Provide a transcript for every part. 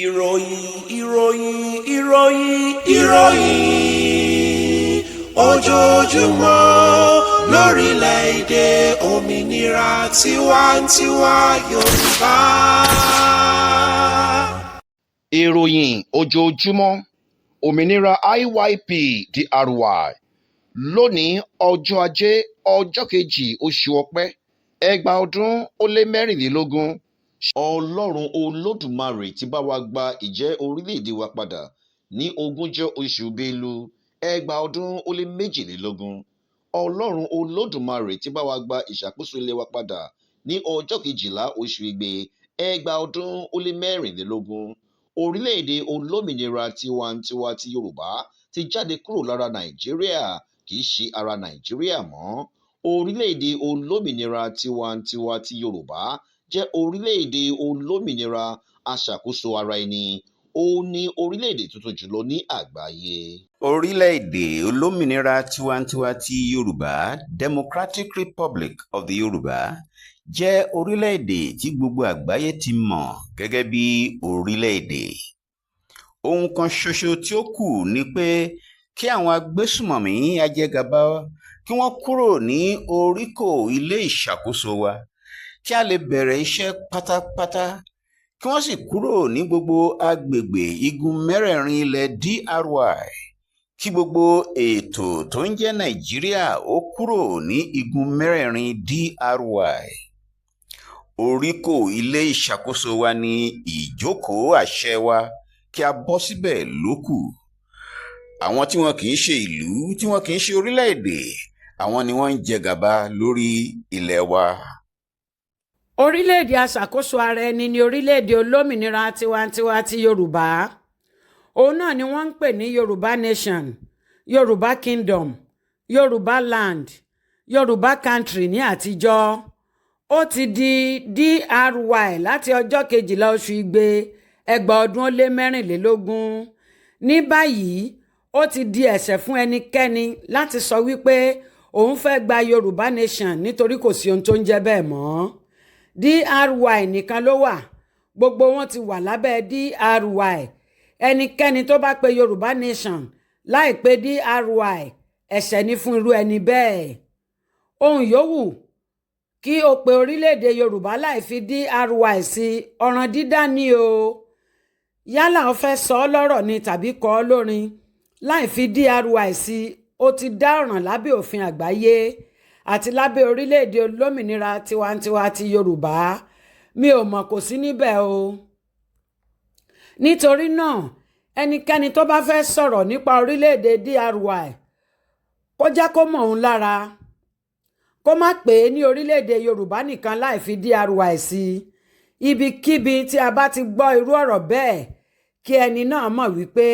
Ìròyìn, ìròyìn, ìròyìn, ìròyìn ojoojúmọ́ lórílẹ̀‐èdè òmìnira tiwantiwa Yorùbá. Ìròyìn ojoojúmọ́ Òmìnira IYP DRY lónìí, ọjọ́ Ajé, ọjọ́ kejì oṣù Ọ̀pẹ, 2024. Ọlọ́run Olódùmarè ti bá wa gba ìjẹ́ orílẹ̀-èdè wa padà ní ogúnjọ́ oṣù Bélú, 2022. Ọlọ́run Olódùmarè ti bá wa gba ìṣàkóso ilẹ̀ wa padà ní ọjọ́ 12 oṣù Igbe, 2024. Orílẹ̀-èdè olómìnira tiwantiwa ti Yorùbá ti jáde kúrò lára Nàìjíríà, kì í ṣe ara Nàìjíríà mọ́. Orílẹ̀-èdè olómìnira tiwantiwa ti Yorùbá jẹ́ orílẹ̀-èdè olómìnira aṣàkóso ara ẹni. Ó ní orílẹ̀-èdè tuntun jùlọ ní àgbáyé. Orílẹ̀-èdè olómìnira tiwantiwa ti Yorùbá, Democratic Republic of the Yorùbá, jẹ́ orílẹ̀-èdè tí gbogbo àgbáyé ti mọ̀ gẹ́gẹ́ bí orílẹ̀-èdè. Ohun kan ṣoṣo tí ó kù ni pé kí àwọn agbésùnmọ̀mí ajẹgàba kí wọ́n kúrò ní oríkò ilé ìṣàkóso wa, kí a lè bẹ̀rẹ̀ iṣẹ́ pátápátá, kí wọ́n sì kúrò ní gbogbo agbègbè igun mẹ́rẹ̀ẹ̀rin ilẹ̀ DRY, kí gbogbo ètò tó ń jẹ́ Nàìjíríà ó kúrò ní igun mẹ́rẹ̀ẹ̀rin DRY. Oríkò ilé ìṣàkóso wa ní ìjókòó àṣẹ wa, kí a bọ́ síbẹ̀ ló kù. Àwọn tí wọn kì í ṣe ìlú, tí wọn kì í ṣe orílẹ̀-èdè, àwọn ni wọ́n ń jẹ gàba lórí ilẹ̀ wa. Orílẹ̀-èdè aṣàkóso ara ẹni ní orílẹ̀-èdè olómìnira tiwantiwa ti Yorùbá. Òun náà ni wọ́n ń pè ní Yorùbá Nation, Yorùbá Kingdom, Yorùbá Land, Yorùbá Country ní àtijọ́. Ó ti di DRY láti ọjọ́ 12 oṣù Igbe, 2024. Ní báyìí, ó ti di ẹ̀ṣẹ̀ fún ẹnikẹ́ni láti sọ wípé òun fẹ́ gba Yorùbá Nation, nítorí kò sí ohun tó ń jẹ́ bẹ́ẹ̀ mọ́. DRY nìkan ló wà. Gbogbo wọn ti wà lábẹ́ DRY. Ẹnikẹ́ni tó bá pe Yorùbá Nation láì pé DRY, ẹ̀ṣẹ̀ ni fún irú ẹni bẹ́ẹ̀. Ohun yòówù kí o pe orílẹ̀-èdè Yorùbá láì fi DRY sí, ọ̀ràn dídá ni o. Yálà o fẹ́ sọ ọ́ lọ́rọ̀ ni tàbí kọ ọ́ lórin, láì fi DRY sí, o ti dá ọ̀ràn lábẹ́ òfin àgbáyé àti lábẹ́ orílẹ̀-èdè olómìnira tiwantiwa ti Yorùbá. Mi ò mọ̀, kò sí níbẹ̀ o. Nítorí náà, ẹnikẹ́ni tó bá fẹ́ sọ̀rọ̀ nípa orílẹ̀-èdè DRY, kó jẹ́ kó mọ̀ òun lára, kó má pè é ní orílẹ̀-èdè Yorùbá nìkan láì fi DRY sí. Ibikíbi tí a bá ti gbọ́ irú ọ̀rọ̀ bẹ́ẹ̀, kí ẹni náà mọ̀ wípé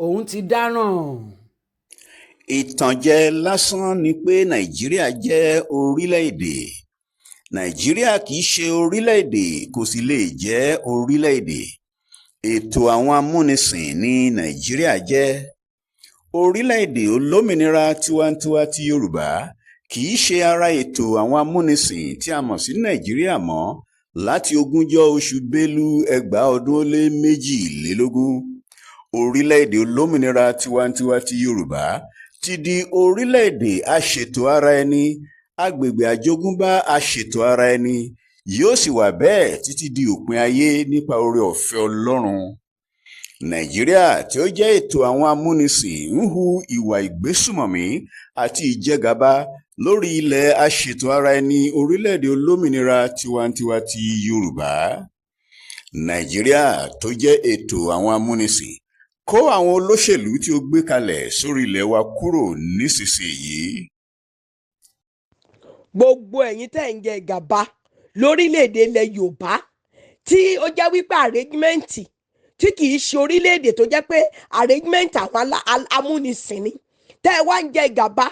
òun ti dáràn. Ìtànjẹ lásán ni pé Nàìjíríà jẹ́ orílẹ̀-èdè. Nàìjíríà kì í ṣe orílẹ̀-èdè, kò sì lè jẹ́ orílẹ̀-èdè. Ètò àwọn amúnisìn ní Nàìjíríà jẹ́. Orílẹ̀-èdè olómìnira tiwantiwa ti Yorùbá kì í ṣe ara ètò àwọn amúnisìn tí a mọ̀ sí Nàìjíríà mọ́ láti ogúnjọ́ oṣù Bélú, 2022. Orílẹ̀-èdè olómìnira tiwantiwa ti Yorùbá ti di orílẹ̀-èdè aṣètò ara ẹni, agbègbè àjogúnbá aṣètò ara ẹni, yóò sì wà bẹ́ẹ̀ títí di òpin ayé nípa oore ọ̀fẹ́ Ọlọ́run. Nàìjíríà tí ó jẹ́ ètò àwọn amúnisìn ń hu ìwà ìgbésùnmọ̀mí àti ìjẹgàba lórí ilẹ̀ aṣètò ara ẹni orílẹ̀-èdè olómìnira tiwantiwa ti Yorùbá. Nàìjíríà tó jẹ́ ètò àwọn amúnisìn, kó àwọn olóṣèlú tí ó gbé kalẹ̀ sórí ilẹ̀ wa kúrò nísinsìnyí. Gbogbo ẹ̀yin tẹ́ ń jẹ gàba lórílẹ̀‐èdè ilẹ̀ Yorùbá, tí ó jẹ́ wípé arrangement tí kì í ṣe orílẹ̀‐èdè, tó jẹ́ pé arrangement àwọn amúnisìn ni, tẹ́ ẹ wá ń jẹ gàba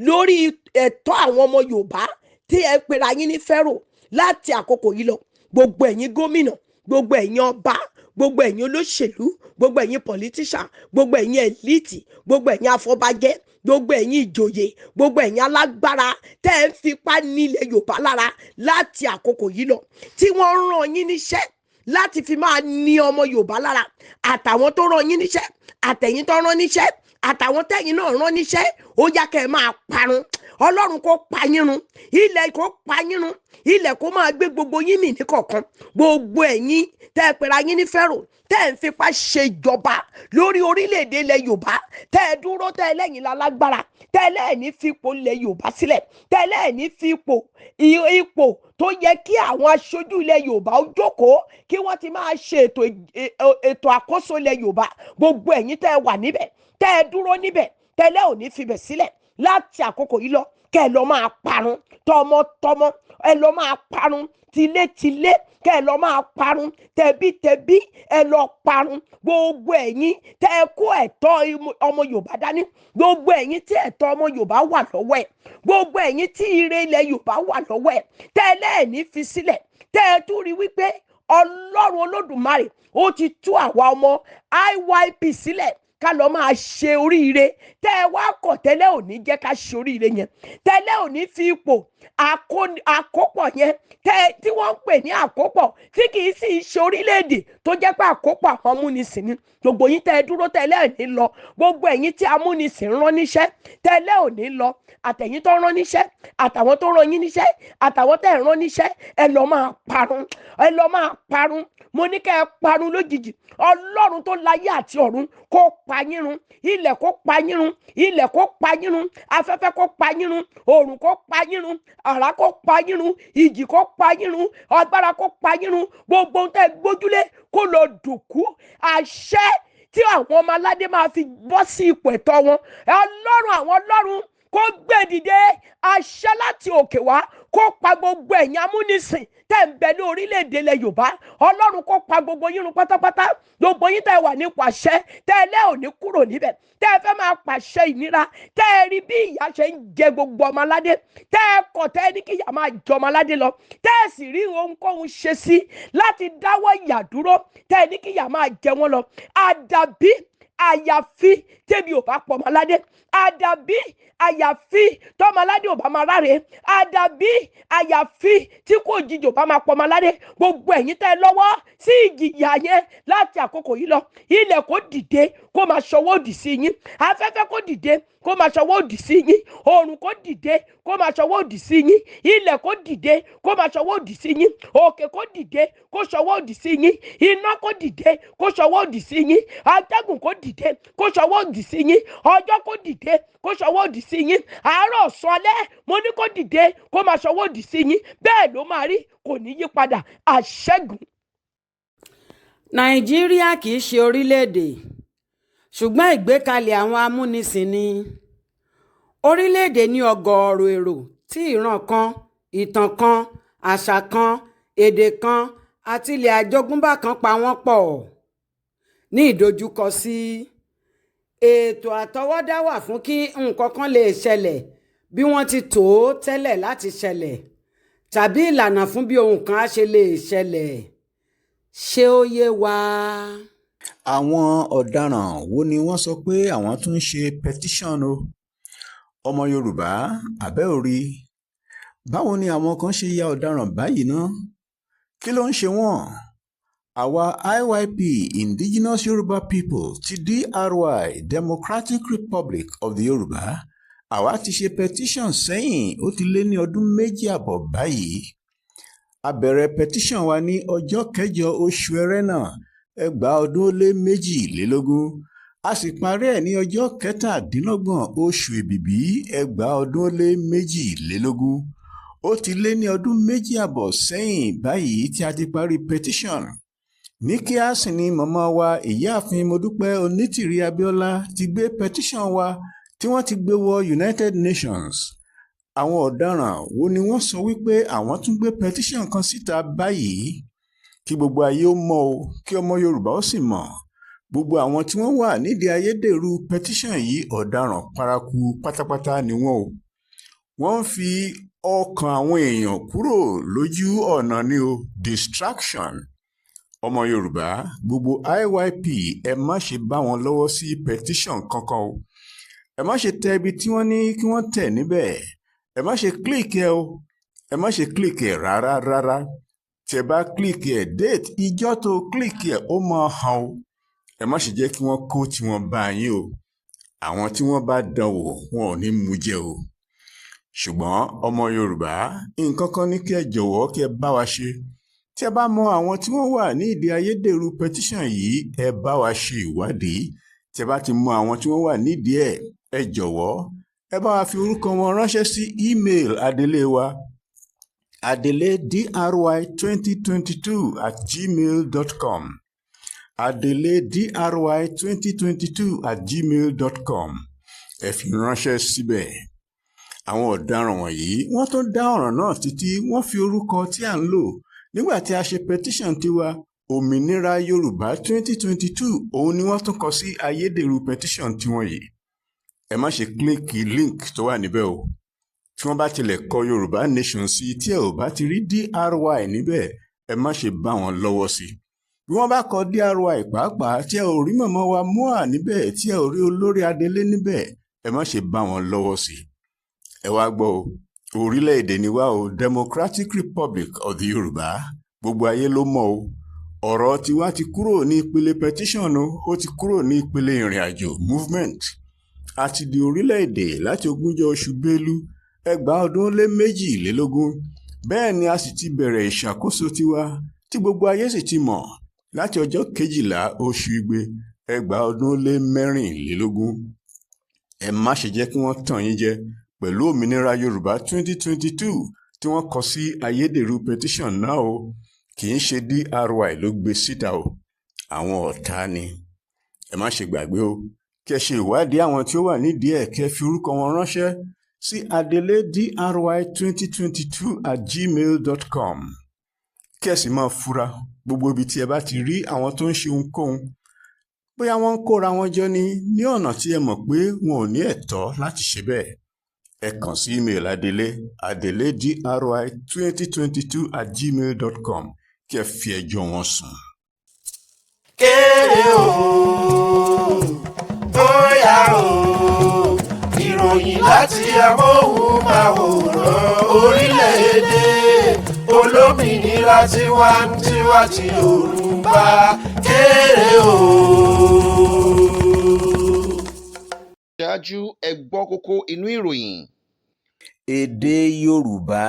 lórí ẹ̀tọ́ àwọn ọmọ Yorùbá, tí ẹ pera yín ní Pharaoh, láti àkókò yìí lọ, gbogbo ẹ̀yin gómìnà, gbogbo ẹ̀yin ọba, gbogbo ẹ̀yin olóṣèlú, gbogbo ẹ̀yin politician, gbogbo ẹ̀yin elite, gbogbo ẹ̀yin afọbajẹ́, gbogbo ẹ̀yin ìjòyè, gbogbo ẹ̀yin alágbára tẹ́ ẹ ń fipá nílẹ̀ Yorùbá lára, láti àkókò yìí lọ, tí wọ́n rán yín níṣẹ́ Láti fi máa ní ọmọ Yorùbá lára, àtàwọn tó rán yín níṣẹ́, àtẹ̀yìn tó rán níṣẹ́, àtàwọn tẹ̀yìn náà rán níṣẹ́, ó yá, kẹ́ ẹ máa parun. Ọlọ́run kó pa yín run, ilẹ̀ kó pa yín run, ilẹ̀ kó máa gbé gbogbo yín mì ní kọ̀ọ̀kan. Gbogbo ẹ̀yin tẹ́ ẹ pera yín ní Pharaoh, tẹ́ ẹ ń fipá ṣe ìjọba lórí orílẹ̀-èdè ilẹ̀ Yorùbá, tẹ́ ẹ dúró, tẹ́ ẹ lẹ́yìn lálágbára, tẹ́ ẹ lẹ́ẹ̀ní fipò ilẹ̀ Yorùbá sílẹ̀, tẹ́ ẹ lẹ́ẹ̀ní fipò ipò tó yẹ kí àwọn aṣojú ilẹ̀ Yorùbá ó jókòó, kí wọ́n ti máa ṣe ètò àkóso ilẹ̀ Yorùbá. Gbogbo ẹ̀yin tẹ́ ẹ wà níbẹ̀, tẹ́ ẹ dúró níbẹ̀, tẹ́ ẹ lẹ́ ò ní fibẹ̀ sílẹ̀, láti àkókò yìí lọ, kẹ́ ẹ lọ máa parun tọmọtọmọ, ẹ lọ máa parun tilétilé, kẹ́ ẹ lọ máa parun tẹbítẹbí, ẹ lọ parun. Gbogbo ẹ̀yin tẹ́ ẹ kó ẹ̀tọ́ ọmọ Yorùbá dání, gbogbo ẹ̀yin tí ẹ̀tọ́ ọmọ Yorùbá wà lọ́wọ́ ẹ̀, gbogbo ẹ̀yin tí ire ilẹ̀ Yorùbá wà lọ́wọ́ ẹ̀, tẹ́ ẹ lẹ́ẹ̀ní fi sílẹ̀, tẹ́ ẹ tún rí wípé Ọlọ́run Olódùmarè ó ti tú àwa ọmọ IYP sílẹ̀ ká lọ máa ṣe oríire, tẹ́ ẹ wá kọ̀, tẹ́lẹ̀ ò ní jẹ́ ká ṣe oríire yẹn, tẹ́lẹ̀ ò ní fi ipò àkópọ̀ yẹn tẹ́ tí wọ́n ń pè ní àkópọ̀, tí kì í sì ṣe orílẹ̀-èdè, tó jẹ́ pé àkópọ̀ àwọn amúnisìn ni. Gbogbo yín tẹ́ ẹ dúró, tẹ́lẹ̀ ò ní lọ, gbogbo ẹ̀yin tí amúnisìn rán níṣẹ́, tẹ́lẹ̀ ò ní lọ, àtẹ̀yin tó rán níṣẹ́, àtàwọn tó rán yín níṣẹ́, àtàwọn tẹ́ ẹ̀ rán níṣẹ́, ẹ lọ máa parun, ẹ lọ máa parun. Mo ní kẹ́ ẹ parun lójijì. Ọlọ́run tó láyé àti ọ̀run kó pa yín run, ilẹ̀ kó pa yín run, ilẹ̀ kó pa yín run, afẹ́fẹ́ kó pa yín run, òòrùn kó pa yín run, àrá kó pa yín run, ìjì kó pa yín run, agbára kó pa yín run. Gbogbo ohun tẹ́ ẹ gbójúlé kó lọ dùnkú. Àṣẹ tí àwọn ọmọ aládé máa fi bọ́ sí ipò ẹ̀tọ́ wọn, Ọlọ́run àwọn ọlọ́run kó gbé dìde. Àṣẹ láti òkè wá kó pa gbogbo ẹ̀yin amúnisìn tẹ́ ń bẹ ní orílẹ̀-èdè ilẹ̀ Yorùbá. Ọlọ́run kó pa gbogbo yín run pátápátá. Gbogbo yín tẹ́ wà nípò àṣẹ, tẹ́ ẹ lẹ́ ò ní kúrò níbẹ̀, tẹ́ ẹ fẹ́ máa pàṣẹ ìnira, tẹ́ ẹ rí bí ìyà ṣe ń jẹ gbogbo ọmọ aládé, tẹ́ ẹ kọ̀, tẹ́ ẹ ní kí ìyà máa jẹ ọmọ aládé lọ, tẹ́ ẹ sì rí ohunkóhun ṣe sí láti dáwọ́ ìyà dúró, tẹ́ ẹ ní kí ìyà máa jẹ wọ́n lọ. Àdàbí àyàfi tẹ́bi ò bá pọ̀ ọmọ aládé, àdàbí àyàfi tọ́mọ aládé ò bá máa ráre, àdàbí àyàfi tí kò jíjò bá máa pọ̀ ọmọ aládé. Gbogbo ẹ̀yin tẹ́ ẹ lọ́wọ́ sí ìjìyà yẹn, láti àkókò yìí lọ, ilẹ̀ kó dìde kó máa ṣọwọ́ òdì sí yín, afẹ́fẹ́ kó dìde kó máa ṣọwọ́ òdì sí yín, oòrùn kó dìde kó máa ṣọwọ́ òdì sí yín, ilẹ̀ kó dìde kó máa ṣọwọ́ òdì sí yín, òkè kó dìde kó ṣọwọ́ òdì sí yín, iná kó dìde kó ṣọwọ́ òdì sí yín, atẹ́gùn kó dìde kó ṣọwọ́ òdì sí yín, ọjọ́ kó dìde kó ṣọwọ́ òdì sí yín, àárọ̀, ọ̀sán, alẹ́, mo ní kó dìde kó máa ṣọwọ́ òdì sí yín. Bẹ́ẹ̀ ló máa rí, kò ní yí padà. Àṣẹ́gun. Nàìjíríà kì í ṣe orílẹ̀-èdè, ṣùgbọ́n ìgbékalẹ̀ àwọn amúnisìn ni. Orílẹ̀-èdè ní ọ̀gọ̀ọ̀rọ̀ èrò tí ìran kan, ìtàn kan, àṣà kan, èdè kan àti ilẹ̀ àjogúnbá kan pa wọ́n pọ̀. Ní ìdojúkọ sí ètò àtọwọ́dá wà fún kí nǹkan kan lè ṣẹlẹ̀ bí wọ́n ti tò ó tẹ́lẹ̀ láti ṣẹlẹ̀, tàbí ìlànà fún bí ohun kan á ṣe lè ṣẹlẹ̀. Ṣé ó yé wa? Àwọn ọ̀daràn wo ni wọ́n sọ pé àwọn tún ń ṣe petition o? Ọmọ Yorùbá, àbẹ́ ò rí báwo ni àwọn kan ṣe ya ọ̀daràn báyìí ná? Kí ló ń ṣe wọ́n? Àwa IYP, Indigenous Yoruba People, ti DRY, Democratic Republic of the Yorùbá, àwa ti ṣe petition sẹ́yìn. Ó ti lé ní ọdún 2.5 báyìí. A bẹ̀rẹ̀ petition wa ní ọjọ́ 8 oṣù Ẹrẹ́nà 2022, a sì parí ẹ̀ ní ọjọ́ 27 oṣù Èbìbí 2022. Ó ti lé ní ọdún 2.5 sẹ́yìn báyìí tí a ti parí petition. Ní kíá sì ni màmá wa, Ìyáàfin Mọ́dúpẹ́ Onítìrí Abiola, ti gbé petition wa tí wọ́n ti gbé wọ United Nations. Àwọn ọ̀daràn wo ni wọ́n sọ wípé àwọn tún gbé petition kan síta báyìí? Kí gbogbo ayé ó mọ̀ o, kí ọmọ Yorùbá ó sì mọ̀, gbogbo àwọn tí wọ́n wà nídìí ayédèrú petition yìí, ọ̀daràn paraku pátápátá ni wọ́n o. Wọ́n ń fi ọkàn àwọn èèyàn kúrò lójú ọ̀nà ni o, distraction. Ọmọ Yorùbá, gbogbo IYP, ẹ má ṣe bá wọn lọ́wọ́ sí petition kankan o. Ẹ má ṣe tẹ ibi tí wọ́n ní kí wọ́n tẹ̀ níbẹ̀. Ẹ má ṣe click ẹ o, ẹ má ṣe click ẹ rárá rárá. Tí ẹ bá click ẹ̀, date ìjọ́ tó click ẹ̀ ó máa hàn o. Ẹ má ṣe jẹ́ kí wọ́n kó tiwọn bá yín o. Àwọn tí wọ́n bá dán wò, wọn ò ní mú jẹ o. Ṣùgbọ́n ọmọ Yorùbá, nǹkan kan ní kí ẹ jọ̀wọ́ kí ẹ bá wa ṣe. Tí ẹ bá mọ àwọn tí wọ́n wà ní ìdí ayédèrú petition yìí, ẹ bá wa ṣe ìwádìí. Tí ẹ bá ti mọ àwọn tí wọ́n wà nídìí ẹ̀, ẹ jọ̀wọ́, ẹ bá wa fi orúkọ wọn ránṣẹ́ sí email adelé wa, adeledry2022@gmail.com, adeledry2022@gmail.com. Ẹ fi ránṣẹ́ síbẹ̀. Àwọn ọ̀daràn wọ̀nyí, wọ́n tún dá ọ̀ràn náà títí wọ́n fi orúkọ tí à ń lò nígbà tí a ṣe petition tiwa, Òmìnira Yorùbá 2022, òun ni wọ́n tún kọ sí ayédèrú petition tiwọn yìí. Ẹ má ṣe click link tó wà níbẹ̀ o. Tí wọ́n bá tilẹ̀ kọ Yorùbá Nation sí, tí ẹ ò bá ti rí DRY níbẹ̀, ẹ má ṣe bá wọn lọ́wọ́ sí. Bí wọ́n bá kọ DRY pàápàá, tí ẹ ò rí màmá wa MOA níbẹ̀, tí ẹ ò rí olórí adelé níbẹ̀, ẹ má ṣe bá wọn lọ́wọ́ sí. Ẹ wá gbọ́ o, orílẹ̀-èdè ni wá o, Democratic Republic of the Yorùbá, gbogbo ayé ló mọ̀ o. Ọ̀rọ̀ tiwa ti kúrò ní ìpele petition o, ó ti kúrò ní ìpele ìrìn àjò movement. A ti di orílẹ̀-èdè láti 20 oṣù Bélú 2022. Bẹ́ẹ̀ ni a sì ti bẹ̀rẹ̀ ìṣàkóso tiwa tí gbogbo ayé sì ti mọ̀ láti ọjọ́ 12 oṣù Igbe 2024. Ẹ má ṣe jẹ́ kí wọ́n tàn yín jẹ pẹ̀lú Òmìnira Yorùbá 2022 tí wọ́n kọ sí ayédèrú petition náà o. Kì í ṣe DRY ló gbé síta o, àwọn ọ̀tá ni. Ẹ má ṣe gbàgbé o, kí ẹ ṣe ìwádìí àwọn tí ó wà nídìí ẹ̀, kí ẹ fi orúkọ wọn ránṣẹ́ sí adeledry2022@gmail.com, kí ẹ sì máa fura gbogbo ibi tí ẹ bá ti rí àwọn tó ń ṣe ohunkóhun, bóyá wọ́n ń kóra wọn jọ ní ní ọ̀nà tí ẹ mọ̀ pé wọn ò ní ẹ̀tọ́ láti ṣe bẹ́ẹ̀. Ẹ kàn sí email adelé, adeledry2022@gmail.com, kí ẹ fi ẹjọ́ wọn sùn. Kéré o, bóyá o, ìròyìn láti amóhùnmáwòrán orílẹ̀-èdè olómìnira tiwantiwa ti Yorùbá, kéré o. Ṣáájú, ẹ gbọ́ kókó inú ìròyìn. Èdè Yorùbá.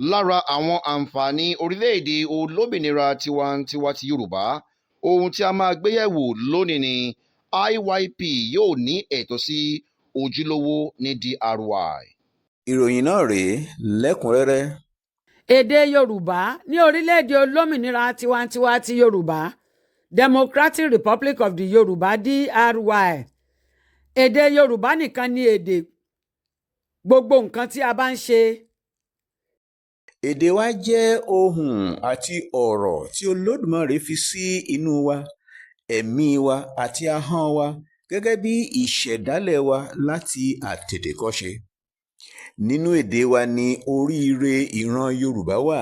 Lára àwọn àǹfààní orílẹ̀-èdè olómìnira tiwantiwa ti Yorùbá, ohun tí a máa gbé yẹ̀wò lónìí ni IYP yóò ní ẹ̀tọ́ sí ojúlówó ní DRY. Ìròyìn náà rèé lẹ́kùn-ún-rẹ́rẹ́. Èdè Yorùbá ní orílẹ̀-èdè olómìnira tiwantiwa ti Yorùbá, Democratic Republic of the Yorùbá, DRY. Èdè Yorùbá nìkan ni èdè gbogbo nǹkan tí a bá ń ṣe. Èdè wa jẹ́ ohùn àti ọ̀rọ̀ tí Olódùmarè fi sí inú wa, ẹ̀mí wa àti ahọ́n wa gẹ́gẹ́ bí ìṣẹ̀dálẹ̀ wa láti àtètèkọ́ṣe. Nínú èdè wa ni oríire ìran Yorùbá wà.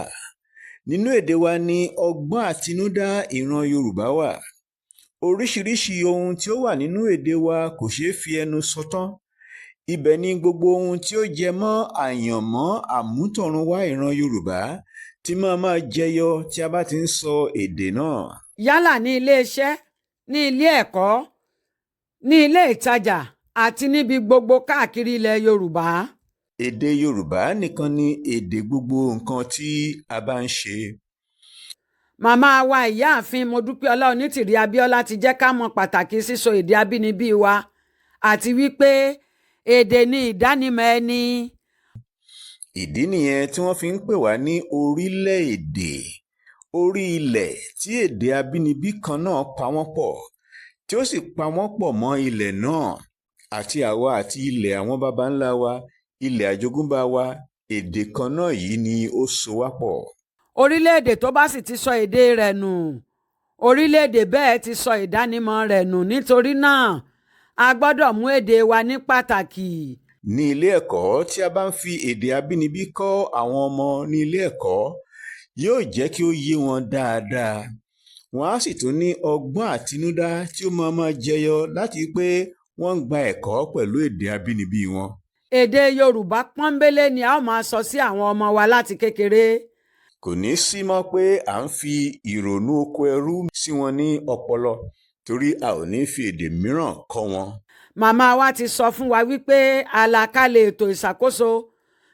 Nínú èdè wa ni ọgbọ́n àtinúdá ìran Yorùbá wà. Oríṣiríṣi ohun tí ó wà nínú èdè wa kò ṣeé fi ẹnu sọ tán. Ibẹ̀ ni gbogbo ohun tí ó jẹ mọ́ àyànmọ́ àmútọ̀runwá ìran Yorùbá ti máa máa jẹyọ tí a bá ti ń sọ èdè náà. Yálà ní iléeṣẹ́, ní ilé ẹ̀kọ́, ní ilé ìtajà àti níbi gbogbo káàkiri ilẹ̀ Yorùbá. Èdè Yorùbá nìkan ni èdè gbogbo nǹkan tí a bá ń ṣe. Màmá wa, Ìyáàfin Mọ́dúpẹ́ọlá Onítìrí Abíọ́lá, ti jẹ́ ká mọ pàtàkì sísọ èdè abínibí wa àti wípé èdè ni ìdánimọ̀ ẹni. Ìdí nìyẹn tí wọ́n fi ń pè wá ní orílẹ̀-èdè, orí ilẹ̀ tí èdè abínibí kan náà pa wọ́n pọ̀, tí ó sì pa wọ́n pọ̀ mọ́ ilẹ̀ náà. Àti àwa àti ilẹ̀ àwọn baba ńlá wa, ilẹ̀ àjogúnbá wa, èdè kan náà yìí ni ó so wá pọ̀. Orílẹ̀-èdè tó bá sì ti sọ èdè rẹ̀ nù, orílẹ̀-èdè bẹ́ẹ̀ ti sọ ìdánimọ̀ rẹ̀ nù. Nítorí náà, a gbọ́dọ̀ mú èdè wa ní pàtàkì. Ní ilé ẹ̀kọ́, tí a bá ń fi èdè abínibí kọ́ àwọn ọmọ ní ilé ẹ̀kọ́, yóò jẹ́ kí ó yé wọn dáadáa. Wọ́n á sì tún ní ọgbọ́n àtinúdá tí ó máa máa jẹyọ láti pé wọ́n ń gba ẹ̀kọ́ pẹ̀lú èdè abínibí wọn. Èdè Yorùbá pọ́nbélé ni a ó máa sọ sí àwọn ọmọ wa láti kékeré. Kò ní í sí mọ́ pé à ń fi ìrònú oko ẹrú sí wọn ní ọpọlọ, torí a ò ní fi èdè mìíràn kọ́ wọn. Màmá wa ti sọ fún wa wípé àlàkalẹ̀ ètò ìṣàkóso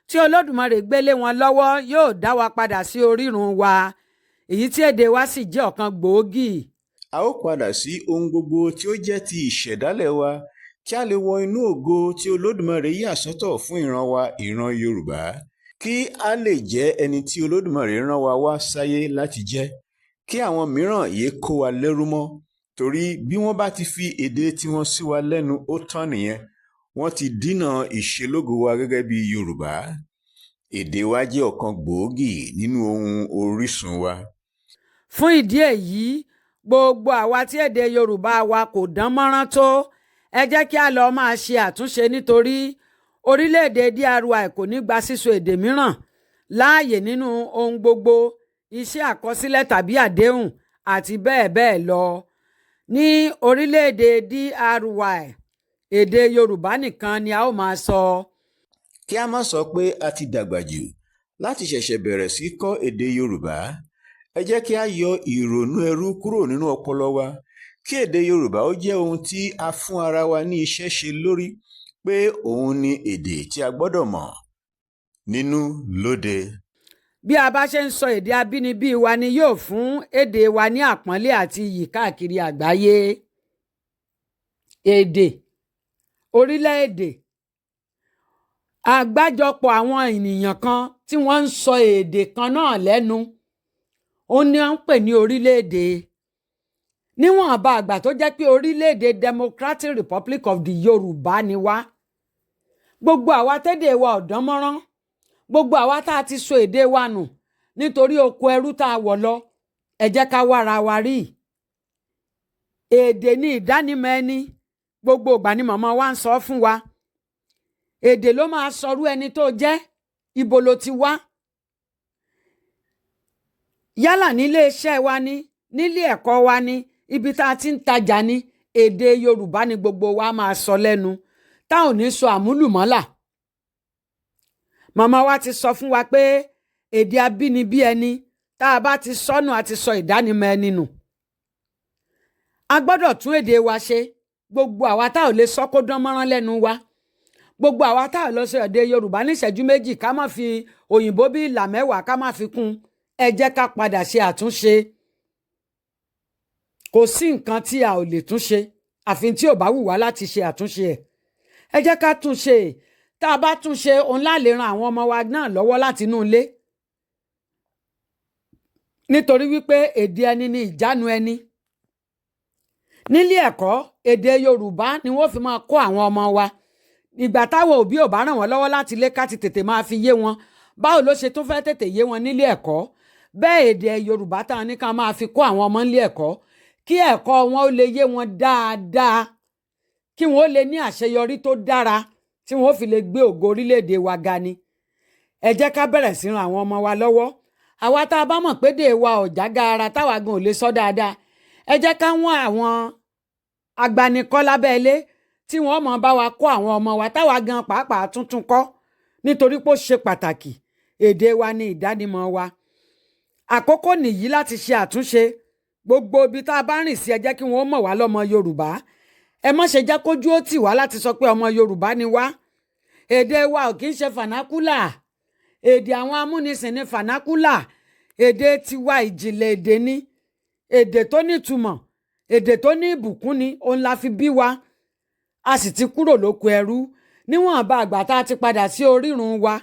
tí Olódùmarè gbé lé wọn lọ́wọ́ yóò dá wa padà sí orírun wa, èyí tí èdè wa sì jẹ́ ọ̀kan gbòógì. A ó padà sí ohun gbogbo tí ó jẹ́ ti ìṣẹ̀dálẹ̀ wa, kí a lè wọ inú ògo tí Olódùmarè yà sọ́tọ̀ fún ìran wa, ìran Yorùbá, kí a lè jẹ́ ẹni tí Olódùmarè rán wa wá sáyé láti jẹ́, kí àwọn mìíràn yéé kó wa lẹ́rú mọ́, torí bí wọ́n bá ti fi èdè tiwọn sí wa lẹ́nu, ó tán nìyẹn, wọ́n ti dínà ìṣelógo wa gẹ́gẹ́ bí Yorùbá. Èdè wa jẹ́ ọ̀kan gbòógì nínú ohun orísun wa. Fún ìdí èyí, gbogbo àwa tí èdè Yorùbá wa kò dán mọ́rán tó, ẹ jẹ́ kí a lọ́ọ́ máa ṣe àtúnṣe, nítorí orílẹ̀-èdè DRY kò ní gba sísọ èdè mìíràn láàyè nínú ohun gbogbo, iṣẹ́ àkọsílẹ̀ tàbí àdéhùn àti bẹ́ẹ̀ bẹ́ẹ̀ lọ. Ní orílẹ̀-èdè DRY, èdè Yorùbá nìkan ni a ó máa sọ. Kí a má sọ pé a ti dàgbà jù láti ṣẹ̀ṣẹ̀ bẹ̀rẹ̀ sí kọ́ èdè Yorùbá. Ẹ jẹ́ kí a yọ ìrònú ẹrú kúrò nínú ọpọlọ wa, kí èdè Yorùbá ó jẹ́ ohun tí a fún ara wa ní iṣẹ́ ṣe lórí, pé òun ni èdè tí a gbọ́dọ̀ mọ̀ nínú lóde. Bí a bá ṣe ń sọ èdè abínibí wa ni yóò fún èdè wa ní àpọ́nlé àti iyì káàkiri àgbáyé. Èdè orílẹ̀-èdè: àgbájọpọ̀ àwọn ènìyàn kan tí wọ́n ń sọ èdè kan náà lẹ́nu, ó ní à ń pè ní orílẹ̀-èdè. Níwọ̀nba àgbà tó jẹ́ pé orílẹ̀-èdè Democratic Republic of the Yorùbá ni wá, gbogbo àwa tẹ́dẹ̀ wa ò dán mọ́rán, gbogbo àwa tá a ti sọ èdè wa nù nítorí oko ẹrú tá a wọ̀ lọ, ẹ jẹ́ ká wára wa rí. Èdè ní ìdánimọ̀ ẹni. Gbogbo ìgbà ni màmá wa ń sọ fún wa, èdè ló máa sọrú ẹni tó jẹ́, ibo ló ti wá, yálà nílé iṣẹ́ wa ni, nílé ẹ̀kọ́ wa ni, ibi tá a ti ń tajà ni, èdè Yorùbá ni gbogbo wa máa sọ lẹ́nu, tá ò ní sọ àmúlùmọ́là. Màmá wa ti sọ fún wa pé èdè abínibí ẹni, tá a bá ti sọnù, a ti sọ ìdánimọ̀ ẹni nù. A gbọ́dọ̀ tún èdè wa ṣe. Gbogbo àwa tá ò lè sọ kó dán mọ́rán lẹ́nu wa, gbogbo àwa tá ò lọ sọ èdè Yorùbá ní ìṣẹ́jú 2 ká má fi òyìnbó bí ìlà 10 ká má fi kún, ẹ jẹ́ ká padà ṣe àtúnṣe. Kò sí nǹkan tí a ò lè tún ṣe, àfi tí ò bá wù wá láti ṣe àtúnṣe ẹ̀. Ẹ jẹ́ ká tún ṣe. Tá a bá tún ṣe, òun lá lè ran àwọn ọmọ wa náà lọ́wọ́ láti inú ilé, nítorí wípé èdè ẹni ni ìjánu ẹni. Nílé ẹ̀kọ́, èdè Yorùbá ni wọ́n fi máa kọ́ àwọn ọmọ wa. Ìgbà táwọn òbí ò bá ràn wọ́n lọ́wọ́ láti ilé ká ti tètè máa fi yé wọn, báwo ló ṣe tún fẹ́ tètè yé wọn nílé ẹ̀kọ́? Bẹ́ẹ̀, èdè Yorùbá táwọn ní ká máa fi kọ́ àwọn ọmọ nílé ẹ̀kọ́, kí ẹ̀kọ́ wọn ó lè yé wọn dáadáa, kí wọn ó lè ní àṣeyọrí tó dára, tí wọn ó fi lè gbé ògo orílẹ̀-èdè wa ga ni. Ẹ jẹ́ ká bẹ̀rẹ̀ sí ran àwọn ọmọ wa lọ́wọ́. Àwa tá a bá mọ̀ pé èdè wa ò jágara, táwa gan ò lè sọ dáadáa, ẹ jẹ́ ká wọ́n àwọn agbanikọ́ lábẹ́lé tí wọ́n mọ̀ bá wa kọ́ àwọn ọmọ wa, táwa gan pàápàá tuntun kọ́, nítorí pé ó ṣe pàtàkì. Èdè wa ni ìdánimọ̀ wa. Àkókò nìyí láti ṣe àtúnṣe. Gbogbo ibi tá a bá rìn sí, ẹ jẹ́ kí wọ́n mọ̀ wá lọ́mọ Yorùbá. Ẹ má ṣe jẹ́ kójú ó tì wá láti sọ pé ọmọ Yorùbá ni wá. Èdè wa ò kì í ṣe vernacular. Èdè àwọn amúnisìn ní vernacular. Èdè tiwa, ìjìnlẹ̀ èdè ni, èdè tó nítumọ̀, èdè tó ní ìbùkún ni. Òun la fi bí wa, a sì ti kúrò lóko ẹrú. Níwọ̀nba àgbà tá a ti padà sí orírun wa,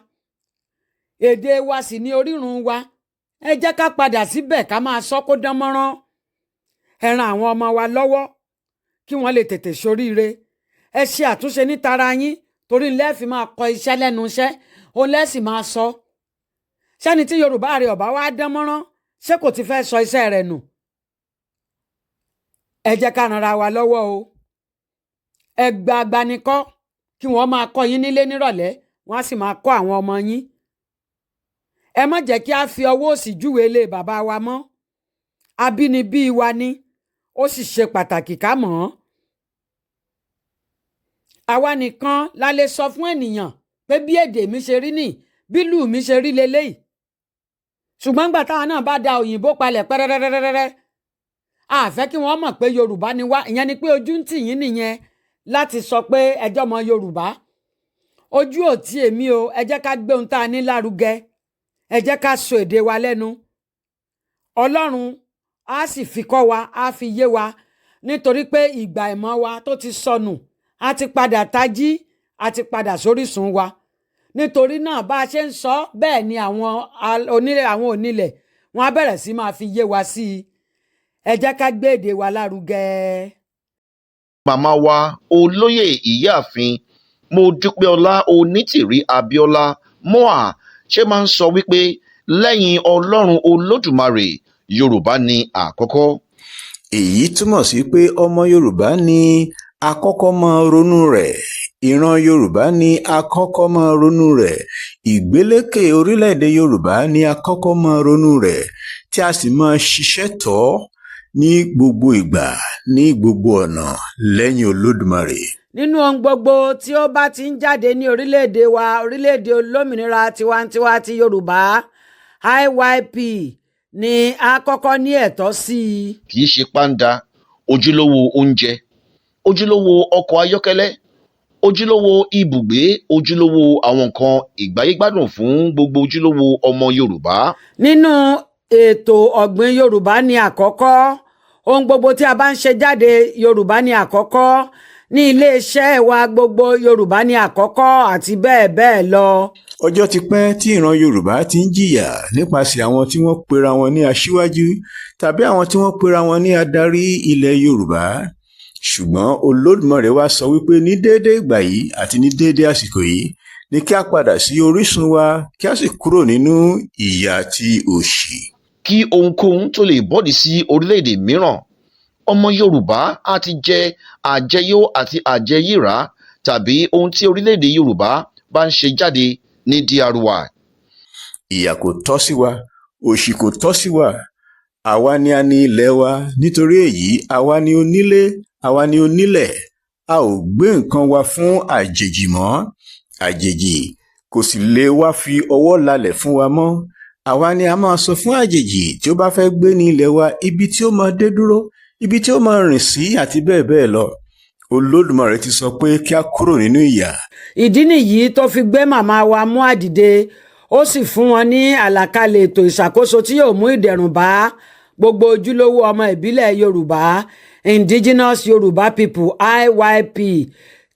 èdè wa sì ní orírun wa. Ẹ jẹ́ ká padà síbẹ̀, ká máa sọ kó dán mọ́rán. Ẹ ran àwọn ọmọ wa lọ́wọ́ kí wọ́n lè tètè ṣoríire. Ẹ ṣe àtúnṣe ní tara yín, torí ńlẹ́ fi máa kọ iṣẹ́ lẹ́nu iṣẹ́, òun lẹ́sìn máa sọ. Sẹ́ni tí Yorùbá rẹ̀ ọ̀bá wá dán mọ́rán, ṣé kò ti fẹ́ sọ iṣẹ́ rẹ̀ nù? Ẹ jẹ́ ká ranra wa lọ́wọ́ o. Ẹ gba agbanikọ́ kí wọ́n máa kọ́ yín nílé nírọ̀lẹ́, wọ́n á sì máa kọ́ àwọn ọmọ yín. Ẹ má jẹ́ kí a fi ọwọ́ òsì júwe ilé bàbá wa mọ́. Abínibí wa ni, ó sì ṣe pàtàkì ká mọ̀ ọ́n. Àwa nìkan la lè sọ fún ènìyàn pé bí èdè mi ṣe rí nì, bí ìlú mi ṣe rí leléyìí. Ṣùgbọ́n gbà táwọn náà bá da òyìnbó palẹ̀ pẹ́rẹ́rẹ́rẹ́rẹ́, a fẹ́ kí wọ́n mọ̀ pé Yorùbá ni wá. Ìyẹn ni pé ojú ń tì yín nìyẹn láti sọ pé ẹjọ́ mọ Yorùbá. Ojú ò tí èmi o. Ẹ jẹ́ ká gbé ohun tá a ní lárugẹ, ẹ jẹ́ ká sọ èdè wa lẹ́nu. Ọlọ́run á sì fi kọ́ wa, á fi yé wa, nítorí pé ìgbà ìmọ̀ wa tó ti sọnù, á ti padà tají, á ti padà sórísun wa. Nítorí náà, bá a ṣe ń sọ bẹ́ẹ̀ ni àwọn onílẹ̀, àwọn onílẹ̀, wọn á bẹ̀rẹ̀ sí máa fi yé wa sí i. Ẹ jẹ́ ká gbé èdè wa lárugẹ. Màmá wa, Olóyè Ìyáàfin Mọ́dúpẹ́ọlá Onítìrí Abiola MOA, ṣe máa ń sọ wípé lẹ́yìn Ọlọ́run Olódùmarè, Yorùbá ní àkọ́kọ́. Èyí túmọ̀ sí pé ọmọ Yorùbá ní àkọ́kọ́ máa ronú rẹ̀, ìran Yorùbá ní àkọ́kọ́ máa ronú rẹ̀, ìgbélékè orílẹ̀-èdè Yorùbá ní àkọ́kọ́ máa ronú rẹ̀, tí a sì máa ṣiṣẹ́ tọ̀ ọ́ ní gbogbo ìgbà, ní gbogbo ọ̀nà, lẹ́yìn Olódùmarè. Nínú ohun gbogbo tí ó bá ti ń jáde ní orílẹ̀-èdè wa, orílẹ̀-èdè olómìnira tiwantiwa ti Yorùbá, IYP ni a kọ́kọ́ ní ẹ̀tọ́ sí i. Kì í ṣe pàǹdà ojúlówó oúnjẹ, ojúlówó ọkọ̀ ayọ́kẹ́lẹ́, ojúlówó ibùgbé, ojúlówó àwọn nǹkan ìgbáyégbádùn fún gbogbo ojúlówó ọmọ Yorùbá. Nínú ètò ọ̀gbìn, Yorùbá ní àkọ́kọ́. Ohun gbogbo tí a bá ń ṣe jáde, Yorùbá ní àkọ́kọ́. Ní iléeṣẹ́ wa gbogbo, Yorùbá ní àkọ́kọ́, àti bẹ́ẹ̀ bẹ́ẹ̀ lọ. Ọjọ́ ti pẹ́ tí ìran Yorùbá ti ń jìyà nípasẹ̀ àwọn tí wọ́n pera wọn ní aṣíwájú tàbí àwọn tí wọ́n pera wọn ní adarí ilẹ̀ Yorùbá. Ṣùgbọ́n Olódùmarè wá sọ wípé ní déédéé ìgbà yìí àti ní déédéé àsìkò yìí ni kí a padà sí orísun wa, kí a sì kúrò nínú ìyà àti òṣì. Kí ohunkóhun tó lè bọ́dì sí orílẹ̀-èdè mìíràn, ọmọ Yorùbá á ti jẹ àjẹyó àti àjẹyìrá tàbí ohun tí orílẹ̀-èdè Yorùbá bá ń ṣe jáde ní DRY. Ìyà kò tọ́ sí wa, òṣì kò tọ́ sí wa. Àwa ni a ní ilẹ̀ wa. Nítorí èyí, àwa ni onílé, àwa ni onílẹ̀. A ò gbé nǹkan wa fún àjèjì mọ́, àjèjì kò sì lè wá fi ọwọ́ lálẹ̀ fún wa mọ́. Àwa ni a máa sọ fún àjèjì tí ó bá fẹ́ gbé ní ilẹ̀ wa ibi tí ó máa dé dúró, ibi tí ó máa rìn sí, àti bẹ́ẹ̀ bẹ́ẹ̀ lọ. Olódùmarè ti sọ pé kí a kúrò nínú ìyà. Ìdí nìyí tó fi gbé màmá wa mú àdìde, ó sì fún wọn ní àlàkalẹ̀ ètò ìṣàkóso tí yóò mú ìdẹ̀rùn bá gbogbo ojúlówó ọmọ ìbílẹ̀ Yorùbá, Indigenous Yorùbá People, IYP,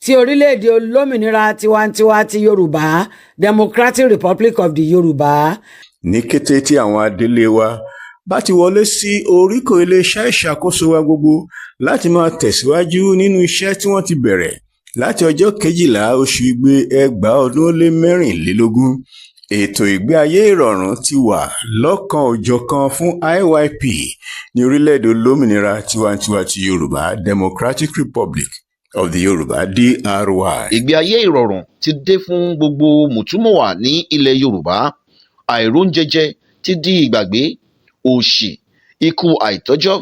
ti orílẹ̀-èdè olómìnira tiwantiwa ti Yorùbá, Democratic Republic of the Yorùbá. Ní kété tí àwọn adelé wa bá ti wọlé sí oríkò iléeṣẹ́ ìṣàkóso wa gbogbo láti máa tẹ̀síwájú nínú iṣẹ́ tí wọ́n ti bẹ̀rẹ̀ láti ọjọ́ 12 oṣù Igbe 2024, ètò ìgbé ayé ìrọ̀rùn ti wà lọ́kan-ò-jọ̀kan fún IYP ní orílẹ̀-èdè olómìnira tiwantiwa ti Yorùbá, Democratic Republic of the Yorùbá, DRY. Ìgbé ayé ìrọ̀rùn ti dé fún gbogbo mùtúmùwà ní ilẹ̀ Yorùbá. Àìróúnjẹjẹ ti di ìgbàgbé. Òṣì, ikú àìtọ́jọ́,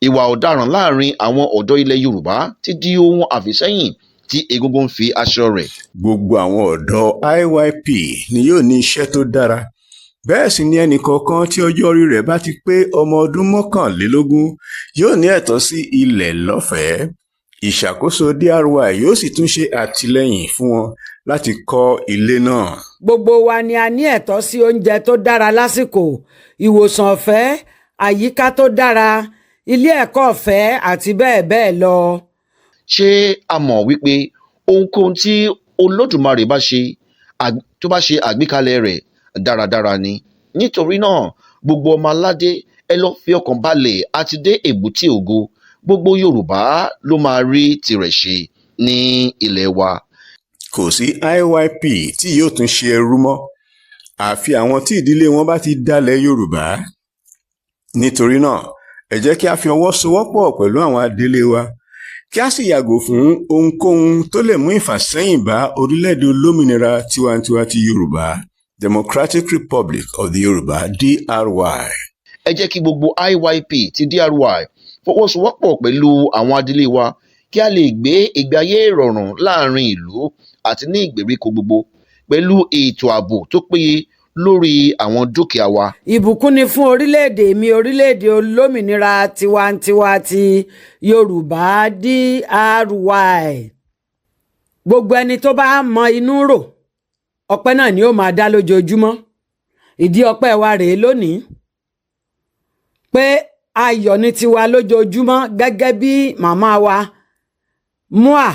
ìwà ọ̀daràn láàrin àwọn ọ̀dọ́ ilẹ̀ Yorùbá ti di ohun àfìsẹ́yìn tí egungun ń fi aṣọ rẹ̀. Gbogbo àwọn ọ̀dọ́ IYP ni yóò ní iṣẹ́ tó dára. Bẹ́ẹ̀ sì ni ẹnìkọ̀ọ̀kan tí ọjọ́ orí rẹ̀ bá ti pé ọmọ ọdún 21 yóò ní ẹ̀tọ́ sí ilẹ̀ lọ́fẹ̀ẹ́. Ìṣàkóso DRY yóò sì tún ṣe àtìlẹ́yìn fún wọn láti kọ́ ilé náà. Gbogbo wa ni a ní ẹ̀tọ́ sí oúnjẹ tó dára lásìkò, ìwòsàn ọ̀fẹ́, àyíká tó dára, ilé ẹ̀kọ́ ọ̀fẹ́, àti bẹ́ẹ̀ bẹ́ẹ̀ lọ. Ṣé a mọ̀ wípé ohunkóhun tí Olódùmarè bá ṣe, tó bá ṣe àgbékalẹ̀ rẹ̀ dáradára ni? Nítorí náà, gbogbo ọmọ aládé, ẹ lọ́ọ́ fi ọkàn balẹ̀, a ti dé èbúté ògo. Gbogbo Yorùbá ló máa rí tirẹ̀ ṣe ní ilẹ̀ wa. Kò sí IYP tí yóò tún ṣe ẹrú mọ́, àfi àwọn tí ìdílé wọn bá ti dalẹ̀ Yorùbá. Nítorí náà, ẹ jẹ́ kí a fi ọwọ́ sowọ́pọ̀ pẹ̀lú àwọn adelé wa, kí a sì yàgò fún ohunkóhun tó lè mú ìfàsẹ́yìn bá orílẹ̀-èdè olómìnira tiwantiwa ti Yorùbá, Democratic Republic of the Yorùbá, DRY. Ẹ jẹ́ kí gbogbo IYP ti DRY fọwọ́sowọ́pọ̀ pẹ̀lú àwọn adelé wa, kí a lè gbé ìgbé ayé ìrọ̀rùn láàrin ìlú àti ní ìgbèríko gbogbo, pẹ̀lú ètò ààbò tó péye. lórí àwọn dúkìá wa. Ìbùkún ni fún orílẹ̀-èdè mi, orílẹ̀-èdè olómìnira tiwantiwa ti Yorùbá, DRY. Gbogbo ẹni tó bá mọ inú rò, ọpẹ́ náà ni ó máa dá lójoojúmọ́. Ìdí ọpẹ́ wa rèé lónìí pé ayọ̀ ní tiwa lójoojúmọ́, gẹ́gẹ́ bí màmá wa mua,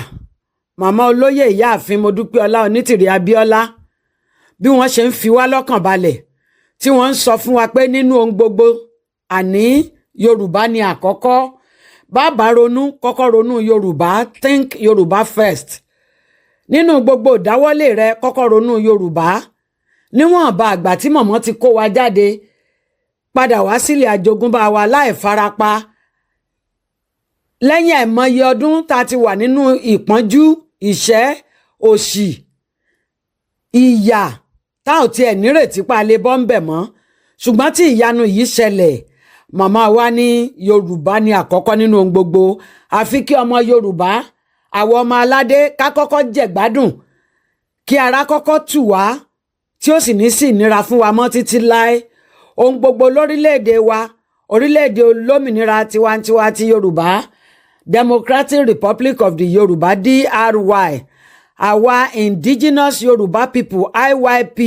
màmá olóyè, ìyáàfin Modúpẹ́ọlá Onítìrí Abíọ́lá, bí wọ́n ṣe ń fi wá lọ́kàn balẹ̀, tí wọ́n ń sọ fún wa pé nínú ohun gbogbo, àní Yorùbá ni àkọ́kọ́. Bàbá ronú, kọ́kọ́ ronú Yorùbá. Think Yorùbá first. Nínú gbogbo ìdáwọ́lé rẹ, kọ́kọ́ ronú Yorùbá. Níwọ̀nba àgbà tí mọ̀mọ́ ti kó wa jáde padà wá sílẹ̀ àjogúnbá wa láì farapa, lẹ́yìn àìmọye ọdún tá a ti wà nínú ìpọ́njú, ìṣẹ́, òṣì, ìyà, tá ò tiẹ̀ nírètí pa lè bọ́ ń bẹ̀ mọ́, ṣùgbọ́n tí ìyanu yìí ṣẹlẹ̀, màmá wa ní Yorùbá ní àkọ́kọ́ nínú ohun gbogbo. Àfi kí ọmọ Yorùbá, àwọn ọmọ aládé, ká kọ́kọ́ jẹ̀gbádùn, kí ara kọ́kọ́ tù wá, tí ó sì ní sí ìnira fún wa mọ́ títí láé. Ohun gbogbo lórílẹ̀‐èdè wa, orílẹ̀‐èdè olómìnira tiwantiwa ti Yorùbá, Democratic Republic of the Yorùbá, DRY, àwa Indigenous Yorùbá People, IYP,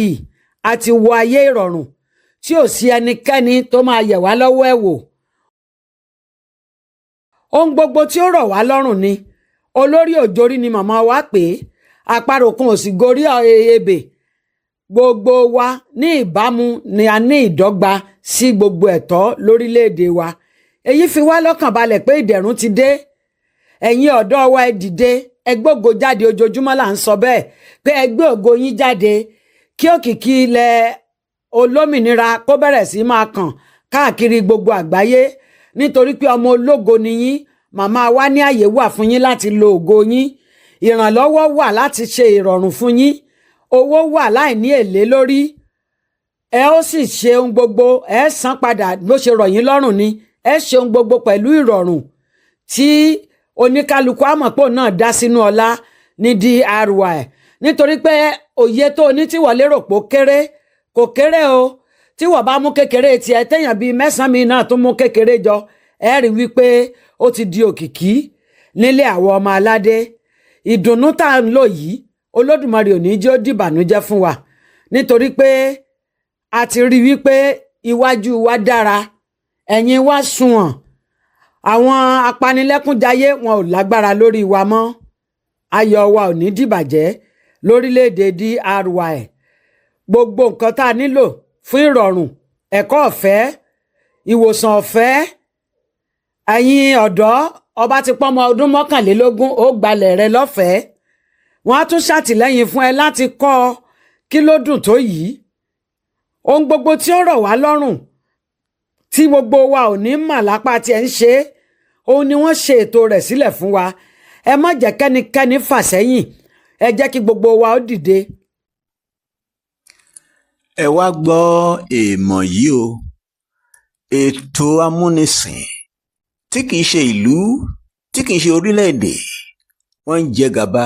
àti wọ ayé ìrọ̀rùn tí ò sí ẹnikẹ́ni tó máa yẹ̀ wá lọ́wọ́ ẹ̀ wò. Ohun gbogbo tí ó rọ̀ wá lọ́rùn ni. Olórí òjòrí ni màmá wa pè é. Àparò kan ò sì gorí ebè. Gbogbo wa ní ìbámu ni a ní ìdọ́gba sí gbogbo ẹ̀tọ́ lórílẹ̀‐èdè wa. Èyí fi wá lọ́kàn balẹ̀ pé ìdẹ̀rùn ti dé. Ẹ̀yin ọ̀dọ́ wa, ẹ dìde, ẹ gbógo jáde. Ojoojúmọ́ là ń sọ bẹ́ẹ̀ pé ẹ gbé ògo yín jáde, kí òkìkí ilẹ̀ olómìnira kó bẹ̀rẹ̀ sí máa kàn káàkiri gbogbo àgbáyé, nítorí pé ọmọ ológo ni yín. Màmá wa ní àyè wà fún yín láti lo ògo yín, ìrànlọ́wọ́ wà láti ṣe ìrọ̀rùn fún yín, owó wà láì ní èlé lórí. Ẹ ó sì ṣe ohun gbogbo, ẹ san padà bó ṣe rọ̀ yín lọ́rùn ni. Ẹ ṣe ohun gbogbo pẹ̀lú ìrọ̀rùn tí oníkálukú àmọ̀pọ̀ náà dá sínú ọlá ní DRY, nítorí pé òye tó ní tí wọ́n lérò pé ó kéré, kò kéré o. Tí wọ́n bá mú kékeré tiẹ̀, téèyàn bíi mẹ́sàn-án mi náà tún mú kékeré jọ, ẹ rí wípé ó ti di òkìkí nílé àwọn ọmọ aládé. Ìdùnnú tá à ń lò yìí, Olódùmarè ò ní jẹ́ ó dìbànújẹ́ fún wa, nítorí pé a ti rí wípé iwájú wa dára, ẹ̀yìn wa sunwọ̀n. Àwọn apanilẹ́kúnjayé wọn ò lágbára lórí wa mọ́. Ayọ̀ wa ò ní dìbàjẹ́ lórílẹ̀‐èdè DRY. Gbogbo nǹkan tá a nílò fún ìrọ̀rùn, ẹ̀kọ́ ọ̀fẹ́, ìwòsàn ọ̀fẹ́. Ẹ̀yin ọ̀dọ́, ọba ti pọ́nmọ ọdún 21, ó gbalẹ̀ rẹ lọ́fẹ̀ẹ́. Wọ́n á tún ṣàtìlẹ́yìn fún ẹ láti kọ́ ọ. Kí ló dùn tó yìí? Ohun gbogbo tí ó rọ̀ wá lọ́rùn, tí gbogbo wa ò ní mà lápá tí ẹ ń ṣe é, òun ni wọ́n ṣe ètò rẹ̀ sílẹ̀ fún wa. Ẹ má jẹ́ kẹ́nikẹ́ni fà sẹ́yìn, ẹ jẹ́ kí gbogbo wa ó dìde. Ẹ wá gbọ́ èèmọ̀ yìí o. Ètò amúnisìn tí kì í ṣe ìlú, tí kì í ṣe orílẹ̀-èdè, wọ́n ń jẹ gàba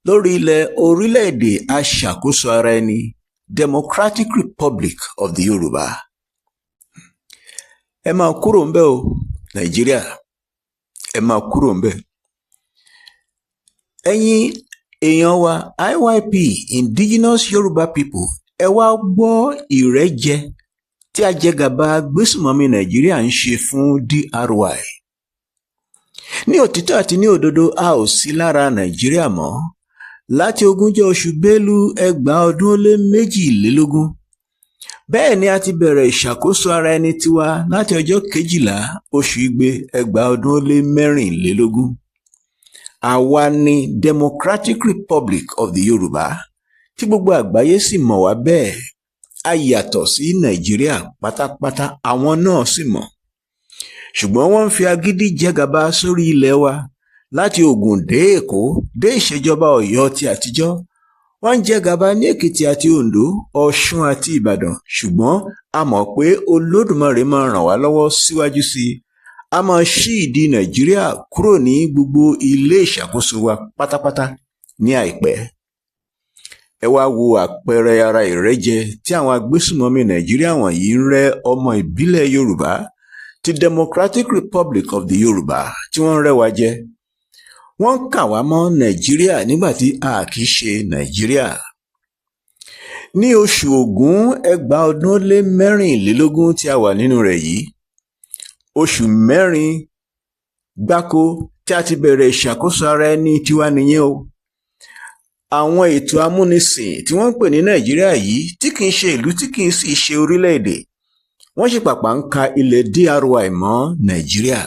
lórí ilẹ̀ orílẹ̀-èdè aṣàkóso ara ẹni, Democratic Republic of the Yorùbá. Ẹ máa kúrò ńbẹ̀ o, Nàìjíríà, ẹ máa kúrò ńbẹ̀. Ẹ̀yin èèyàn wa, IYP, Indigenous Yorùbá People, ẹ wá gbọ́ ìrẹ́jẹ tí ajẹgàba gbésùmọ̀mí Nàìjíríà ń ṣe fún DRY. Ní òtítọ́ àti ní òdodo, a ò sí lára Nàìjíríà mọ́ láti ogúnjọ́ oṣù Bélú 2022. Bẹ́ẹ̀ ni a ti bẹ̀rẹ̀ ìṣàkóso ara ẹni tiwa láti ọjọ́ 12 oṣù Igbe 2024. Àwa ni Democratic Republic of the Yorùbá, tí gbogbo àgbáyé sì mọ̀ wá bẹ́ẹ̀. A yàtọ̀ sí Nàìjíríà pátápátá, àwọn náà sì mọ̀, ṣùgbọ́n wọ́n ń fi agídí jẹgàba sórí ilẹ̀ wa láti Ògùn dé Èkó, dé ìṣèjọba Ọ̀yọ́ ti àtijọ́. Wọ́n ń jẹ gàba ní Èkìtì àti Oǹdó, Ọ̀ṣun àti Ìbàdàn. Ṣùgbọ́n a mọ̀ pé Olódùmarè máa ràn wá lọ́wọ́ síwájú sí i. A máa ṣí ìdí Nàìjíríà kúrò ní gbogbo ilé ìṣàkóso wa pátápátá ní àìpẹ́. Ẹ wá wo àpẹẹrẹ ara ìrẹ́jẹ tí àwọn agbésùnmọ̀mí Nàìjíríà wọ̀nyí ń rẹ́ ọmọ ìbílẹ̀ Yorùbá ti Democratic Republic of the Yorùbá tí wọ́n ń rẹ́ wa jẹ. Wọ́n ń kà wá mọ́ Nàìjíríà nígbà tí a kì í ṣe Nàìjíríà. Ní oṣù Ògún 2024 tí a wà nínú rẹ̀ yìí, oṣù 4 gbáko tí a ti bẹ̀rẹ̀ ìṣàkóso ara ẹni tiwa nìyẹn o. Àwọn ètò amúnisìn tí wọ́n ń pè ní Nàìjíríà yìí, tí kì í ṣe ìlú, tí kì í sì ṣe orílẹ̀-èdè, wọ́n sì pàpà ń ka ilẹ̀ DRY mọ́ Nàìjíríà.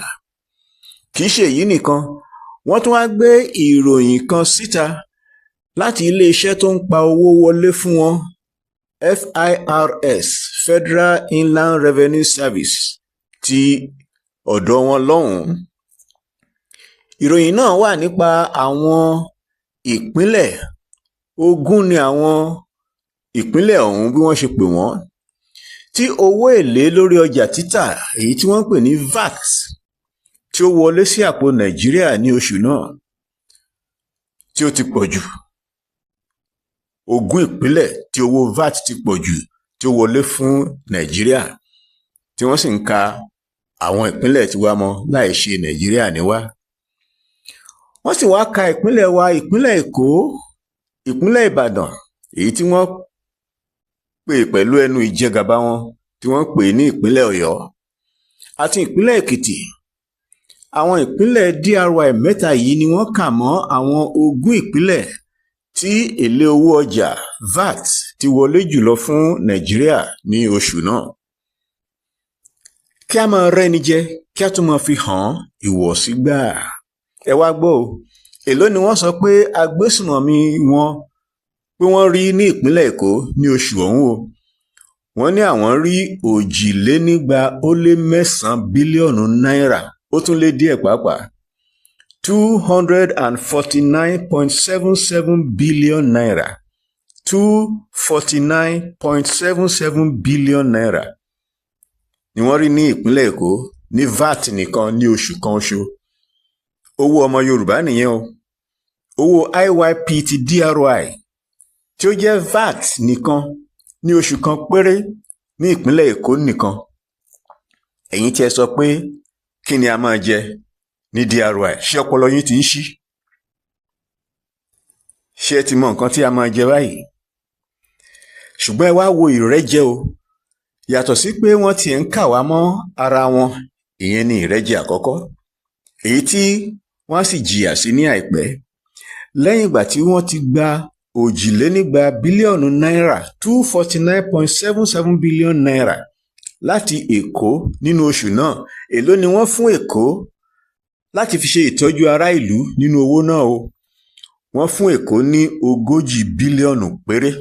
Kì í ṣe èyí nìkan, wọ́n tún wá gbé ìròyìn kan síta láti iléeṣẹ́ tó ń pa owó wọlé fún wọn, FIRS, Federal Inland Revenue Service, ti ọ̀dọ̀ wọn lọ́hùn-ún. Ìròyìn náà wà nípa àwọn ìpínlẹ̀ 20 ní àwọn ìpínlẹ̀ ọ̀hún, bí wọ́n ṣe pè wọ́n, tí owó èlé lórí ọjà títà, èyí tí wọ́n ń pè ní VAT, tí ó wọlé sí àpò Nàìjíríà ní oṣù náà tí ó ti pọ̀ jù. 20 ìpínlẹ̀ tí owó VAT ti pọ̀ jù tí ó wọlé fún Nàìjíríà, tí wọ́n sì ń ka àwọn ìpínlẹ̀ tiwa mọ́ láì ṣe Nàìjíríà ní wá. Wọ́n sì wá ka ìpínlẹ̀ wa, ìpínlẹ̀ Èkó, ìpínlẹ̀ Ìbàdàn, èyí tí wọ́n pè pẹ̀lú ẹnu ìjẹgàba wọn tí wọ́n pè ní ìpínlẹ̀ Ọ̀yọ́, àti ìpínlẹ̀ Èkìtì. Àwọn ìpínlẹ̀ DRY mẹ́ta yìí ni wọ́n kà mọ́ àwọn 20 ìpínlẹ̀ tí èlé owó ọjà VAT ti wọlé jùlọ fún Nàìjíríà ní oṣù náà. Kí a máa rẹ́ni jẹ, kí a tún máa fi hàn ìwọ̀sí gbáà. Ẹ wá gbọ́ o, èló ni wọ́n sọ pé agbésùnmọ̀mí wọn pé wọ́n rí ní ìpínlẹ̀ Èkó ní oṣù ọ̀hún o? Wọ́n ní àwọn rí 249 bílíọ̀nù náírà, ó tún lé díẹ̀ pàápàá, 249.77 billion naira, 249.77 billion naira ni wọ́n rí ní ìpínlẹ̀ Èkó ní VAT nìkan ní oṣù kan oṣù. Owó ọmọ Yorùbá nìyẹn o. Owó IYP ti DRY tí ó jẹ́ VAT nìkan ní oṣù kan péré ní ìpínlẹ̀ Èkó nìkan. Ẹ̀yin tí ẹ sọ pé kí ni a máa jẹ ní DRY, ṣé ọpọlọ yín ti ń ṣí? Ṣé ẹ ti mọ nǹkan tí a máa jẹ báyìí? Ṣùgbọ́n ẹ wá wo ìrẹ́jẹ o. Yàtọ̀ sí pé wọ́n tiẹ̀ ń kà wá mọ́ ara wọn, ìyẹn ni ìrẹ́jẹ àkọ́kọ́, èyí tí wọ́n á sì jìyà sí ní àìpẹ́. Lẹ́yìn ìgbà tí wọ́n ti gba 249 bílíọ̀nù náírà, 249.77 billion naira, láti Èkó nínú oṣù náà, èló ni wọ́n fún Èkó láti fi ṣe ìtọ́jú ará ìlú nínú owó náà o? Wọ́n fún Èkó ní 40 bílíọ̀nù péré,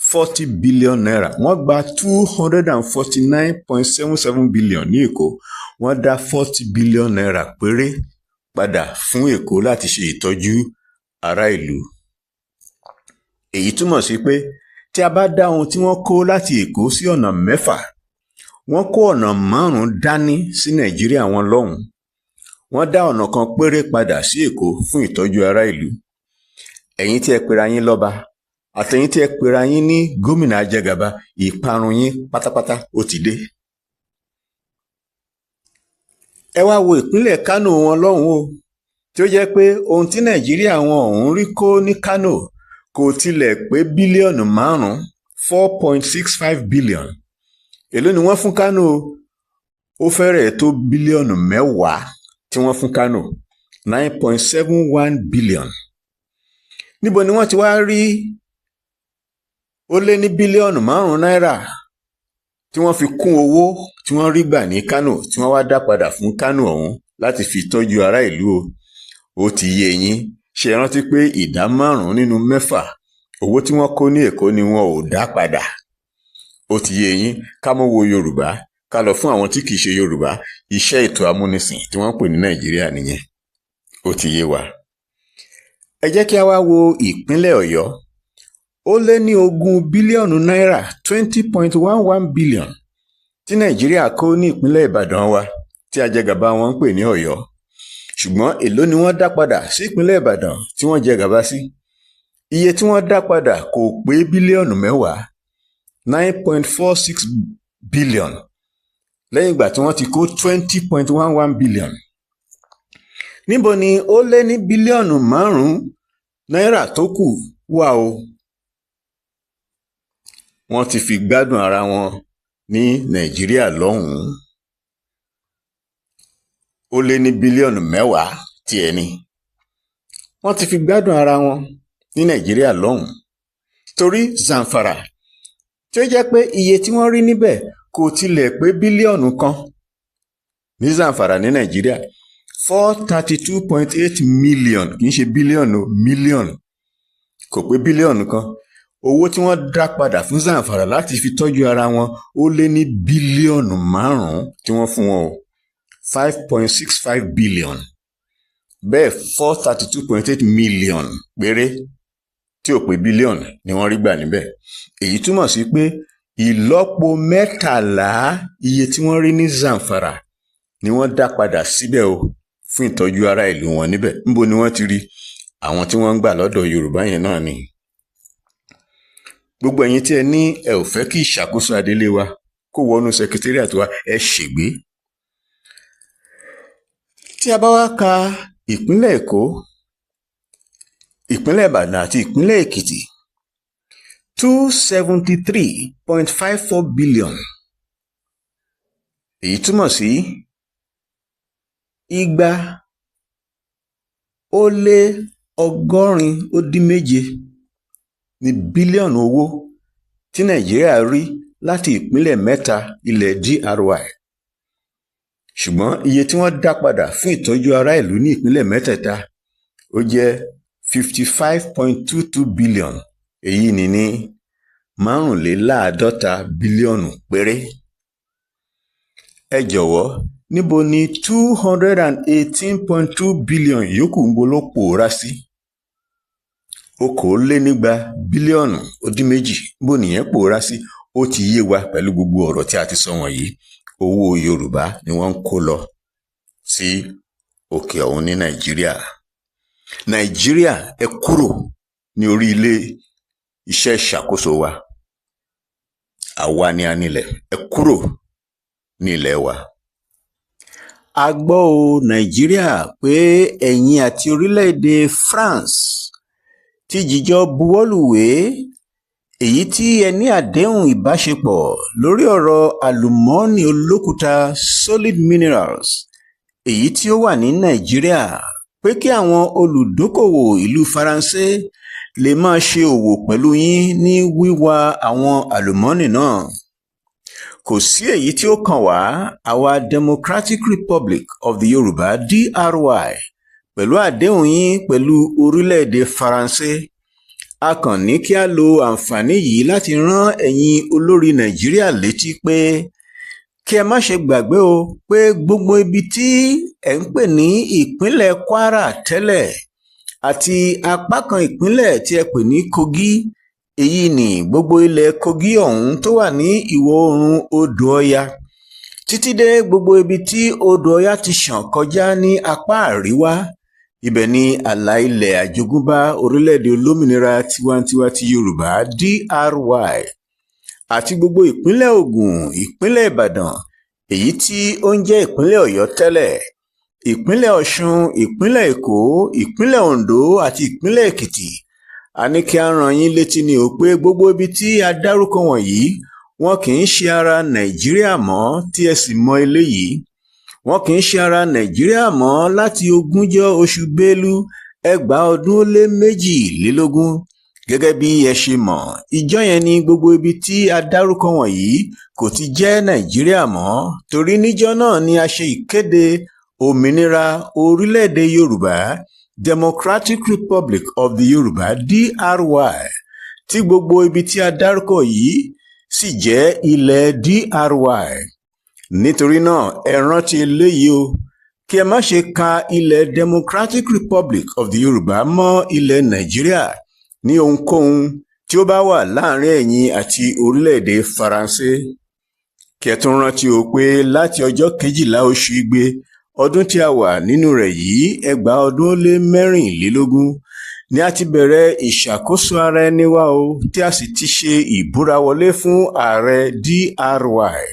40 billion naira. Wọ́n gba 249.77 billion ní Èkó, wọ́n dá 40 billion naira péré padà fún Èkó láti ṣe ìtọ́jú ará ìlú. Èyí túmọ̀ sí pé tí a bá dá ohun tí wọ́n kó láti Èkó sí ọ̀nà 6, wọ́n kó ọ̀nà 5 dání sí Nàìjíríà wọn lọ́hùn-ún, wọ́n dá ọ̀nà kan péré padà sí Èkó fún ìtọ́jú ará ìlú. Ẹ̀yin tí ẹ pera yín lọ́ba, àtẹ̀yin tí ẹ pera yín ní gómìnà ajẹgàba, ìparun yín pátápátá ó ti dé. Ẹ wá wo ìpínlẹ̀ Kánò wọn lọ́hùn-ún o, tí ó jẹ́ pé ohun tí Nàìjíríà wọn ọ̀hún rí kó ní Kánò kò tilẹ̀ pé bílíọ̀nù 5, 4.65 billion. Èló ni wọ́n fún Kánò? Ó fẹ́rẹ̀ẹ́ tó bílíọ̀nù 10 tí wọ́n fún Kánò, 9.71 billion. Níbo ni wọ́n ti wá rí ó lé ní bílíọ̀nù 5 náírà tí wọ́n fi kún owó tí wọ́n rí gbà ní Kánò, tí wọ́n wá dá padà fún Kánò ọ̀hún láti fi tọ́jú ará ìlú o? Ó ti yé yín. Ṣe rántí pé ìdá 5 nínú 6 owó tí wọ́n kó ní Èkó ni wọn ò dá padà. Ó ti yé yín. Ká mọ́ wo Yorùbá, ká lọ fún àwọn tí kì í ṣe Yorùbá. Iṣẹ́ ètò amúnisìn tí wọ́n ń pè ní Nàìjíríà nìyẹn. Ó ti yé wa. Ẹ jẹ́ kí a wá wo ìpínlẹ̀ Ọ̀yọ́. Ó lé ní 20 bílíọ̀nù náírà, 20.11 billion, tí Nàìjíríà kó ní ìpínlẹ̀ Ìbàdàn wa tí ajẹgàba wọn ń pè ní Ọ̀yọ́. Ṣùgbọ́n èló ni wọ́n dá padà sí ìpínlẹ̀ Ìbàdàn tí wọ́n jẹ gàba sí? Iye tí wọ́n dá padà kò pé bílíọ̀nù 10, 9.46 billion, lẹ́yìn ìgbà tí wọ́n ti kó 20.11 billion. Níbo ni ó lé ní bílíọ̀nù 5 náírà tó kù wà o? Wọ́n ti fi gbádùn ara wọn ní Nàìjíríà lọ́hùn-ún. Ó lé ní bílíọ̀nù 10 tiẹ̀ ni wọ́n ti fi gbádùn ara wọn ní Nàìjíríà lọ́hùn-ún, torí Zamfara, tí ó jẹ́ pé iye tí wọ́n rí níbẹ̀ kò tilẹ̀ pé bílíọ̀nù 1 ní Zamfara ní Nàìjíríà, 432.8 million, kì í ṣe bílíọ̀nù, mílíọ̀nù, kò pé bílíọ̀nù 1. Owó tí wọ́n dá padà fún Zamfara láti fi tọ́jú ara wọn, ó lé ní bílíọ̀nù 5 tí wọ́n fún wọn o, 5.65 billion. Bẹ́ẹ̀, 432.8 million péré, tí ò pé bílíọ̀nù, ni wọ́n rí gbà níbẹ̀. Èyí túmọ̀ sí pé ìlọ́po 13 iye tí wọ́n rí ní Zamfara ni wọ́n dá padà síbẹ̀ o, fún ìtọ́jú ará ìlú wọn níbẹ̀. Níbo ni wọ́n ti rí? Àwọn tí wọ́n ń gbà lọ́dọ̀ Yorùbá yẹn náà ni. Gbogbo ẹ̀yin tí ẹ ní ẹ ò fẹ́ kí ìṣàkóso adelé wa kó wọnú secretariat wa, ẹ ṣègbé. Tí a bá wá ka ìpínlẹ̀ Èkó, ìpínlẹ̀ Ìbàdàn àti ìpínlẹ̀ Èkìtì, 273.54 billion. Èyí túmọ̀ sí 287 ní bílíọ̀nù owó tí Nàìjíríà rí láti ìpínlẹ̀ mẹ́ta ilẹ̀ DRY. Ṣùgbọ́n iye tí wọ́n dá padà fún ìtọ́jú ará ìlú ní ìpínlẹ̀ mẹ́tẹ̀ẹ̀ta, ó jẹ́ 55.22 billion. Èyí ní 55 bílíọ̀nù péré. Ẹ jọ̀wọ́, níbo ni 218.2 billion yòókù ń bo ló pòórá sí? 222 bílíọ̀nù, níbo nìyẹn pòórá sí? Ó ti yé wa pẹ̀lú gbogbo ọ̀rọ̀ tí a ti sọ wọ̀nyí. Owó Yorùbá ni wọ́n ń kó lọ sí òkè ọ̀hún ní Nàìjíríà. Nàìjíríà, ẹ kúrò ní orí ilé iṣẹ́ ìṣàkóso wa. Àwa ni a nílẹ̀. Ẹ kúrò ní ilẹ̀ wa. A gbọ́ o, Nàìjíríà, pé ẹ̀yin àti orílẹ̀-èdè France ti jìjọ buwọ́lùwé, èyí tí ẹ ní àdéhùn ìbáṣepọ̀ lórí ọ̀rọ̀ àlùmọ́ọ́nì olókùúta, solid minerals, èyí tí ó wà ní Nàìjíríà, pé kí àwọn olùdókòwò ìlú Faransé lè máa ṣe òwò pẹ̀lú yín ní wíwa àwọn àlùmọ́ọ́nì náà. Kò sí èyí tí ó kàn wá, àwa Democratic Republic of the Yorùbá, DRY, pẹ̀lú àdéhùn yín pẹ̀lú orílẹ̀-èdè Faransé. A kàn ní kí a lo àǹfààní yìí láti rán ẹ̀yin olórí Nàìjíríà létí pé kí ẹ má ṣe gbàgbé o, pé gbogbo ibi tí ẹ̀ ń pè ní ìpínlẹ̀ Kwara tẹ́lẹ̀ àti apá kan ìpínlẹ̀ tí ẹ pè ní Kogi, èyí ní gbogbo ilẹ̀ Kogi ọ̀hún tó wà ní ìwọ̀ oòrùn odò Ọya títí dé gbogbo ibi tí odò Ọya ti ṣàn kọjá ní apá àríwá, ibẹ̀ ní ààlà ilẹ̀ àjogúnbá orílẹ̀-èdè olómìnira tiwantiwa ti Yorùbá, DRY, àti gbogbo ìpínlẹ̀ Ogun, ìpínlẹ̀ Ìbàdàn, èyí tí ó ń jẹ́ ìpínlẹ̀ Ọ̀yọ́ tẹ́lẹ̀, ìpínlẹ̀ Ọ̀ṣun, ìpínlẹ̀ Èkó, ìpínlẹ̀ Ondo àti ìpínlẹ̀ Èkìtì. A ní kí a rán yín létí ni o, pé gbogbo ibi tí a dárúkọ wọ̀nyí, wọn kì í ṣe ara Nàìjíríà mọ́, tí ẹ sì mọ eléyìí. Wọn kì í ṣe ara Nàìjíríà mọ́ láti ogúnjọ́ oṣù Bélú, 2022. Gẹ́gẹ́ bí ẹ ṣe mọ̀, ìjọ yẹn ni gbogbo ibi tí a dárúkọ wọ̀nyí kò ti jẹ́ Nàìjíríà mọ́, torí níjọ́ náà ni a ṣe ìkéde òmìnira orílẹ̀-èdè Yorùbá, Democratic Republic of the Yorùbá, DRY, tí gbogbo ibi tí a dárúkọ yìí sì jẹ́ ilẹ̀ DRY. Nítorí náà, ẹ rántí eléyìí o, kí ẹ má ṣe ka ilẹ̀ Democratic Republic of the Yorùbá mọ́ ilẹ̀ Nàìjíríà ní ohunkóhun tí ó bá wà láàrin ẹ̀yin àti orílẹ̀-èdè Faransé. Kí ẹ tún rántí o, pé láti ọjọ́ 12 oṣù Igbe, ọdún tí a wà nínú rẹ̀ yìí, 2024. Ni a ti bẹ̀rẹ̀ ìṣàkóso ara ẹni wa o, tí a sì ti ṣe ìbúra wọlé fún ààrẹ DRY.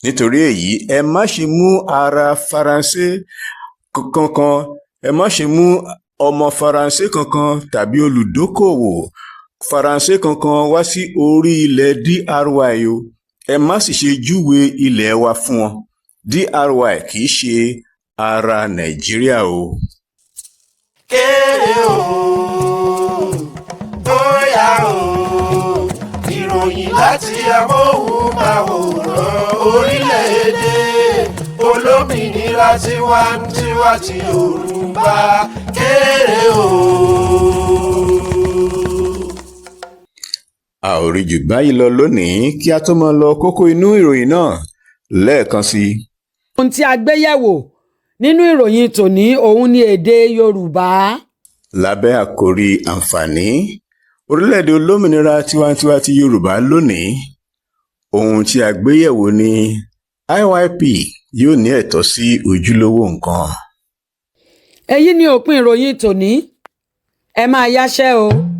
Nítorí èyí, ẹ má ṣe mú ará Faransé kankan, ẹ má ṣe mú ọmọ Faransé kankan tàbí olùdókoòwò Faransé kankan wá sí orí ilẹ̀ DRY o. Ẹ má sì ṣe júwe ilẹ̀ wa fún wọn. DRY kì í ṣe ara Nàìjíríà o. Kéré o, bóyá o, ìròyìn láti amóhùnmáwòrán orílẹ̀-èdè olómìnira tiwantiwa ti Yorùbá. Kéré o. A ò rí jù báyìí lọ lónìí. Kí a tó máa lọ, kókó inú ìròyìn náà lẹ́ẹ̀kan sí i. Ohun tí a gbé yẹ̀wò nínú ìròyìn tòní òun ni èdè Yorùbá. Lábẹ́ àkòrí àǹfààní orílẹ̀-èdè olómìnira tiwantiwa ti Yorùbá lónìí, ohun tí a gbé yẹ̀wò ní IYP yóò ní ẹ̀tọ́ sí ojúlówó nǹkan. Èyí ni òpin ìròyìn tòní. Ẹ máa yáṣẹ́ o.